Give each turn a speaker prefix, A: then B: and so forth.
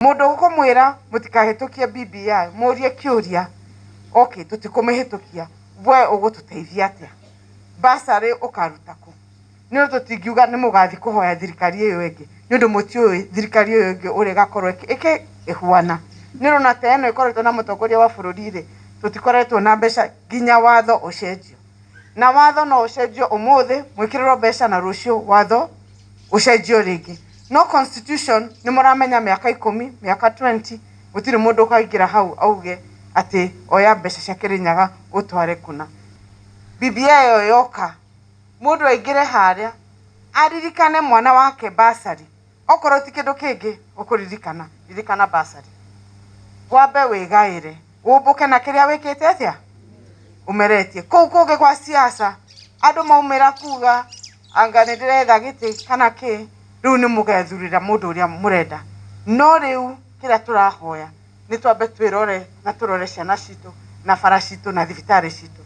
A: Mũndũ ũkũmwĩra mũtikahĩtũkie BBI, mũrie kĩũria, okay, tũtikũmĩhĩtũkia, we ũgũtũteithia atĩa? Bursary ũkaruta kũ? Nĩ ũndũ tũtingiuga nĩ mũgathiĩ kũhoya thirikari ĩyo ĩngĩ, nĩ ũndũ mũtiũĩ thirikari ĩyo ĩngĩ ũrĩa ĩgakorwo ĩhuana. Nĩ ũrona ta ĩno ĩkoretwo na mũtongoria wa bũrũri rĩ, tũtikoretwo na mbeca nginya watho ũcenjio. Na watho no ũcenjio ũmũthĩ, mwĩkĩrĩrwo mbeca na rũciũ watho ũcenjio rĩngĩ. No constitution nĩ mũramenya mĩaka 10, mĩaka 20, gũtirĩ mũndũ ũkaingĩra hau auge atĩ oya mbeca cia Kĩrĩnyaga ũtware kũna. BBI ĩyo yoka, mũndũ aingĩre harĩa, aririkane mwana wake bursary, okorwo ti kĩndũ kĩngĩ ũkũririkana, ririkana bursary. Wambe wĩgaĩre, ũmbũke na kĩrĩa wĩkĩte atĩa? Ũmeretie. Kũu kũngĩ kwa siasa, andũ maumĩra kuga anga nĩ ndĩretha gĩtĩ kana kĩ, rĩu nĩ mũgethurĩra mũndũ ũrĩa mũrenda. No rĩu kĩrĩa tũrahoya nĩ twambe twĩrore na tũrore ciana citũ na bara citũ na thibitarĩ citũ.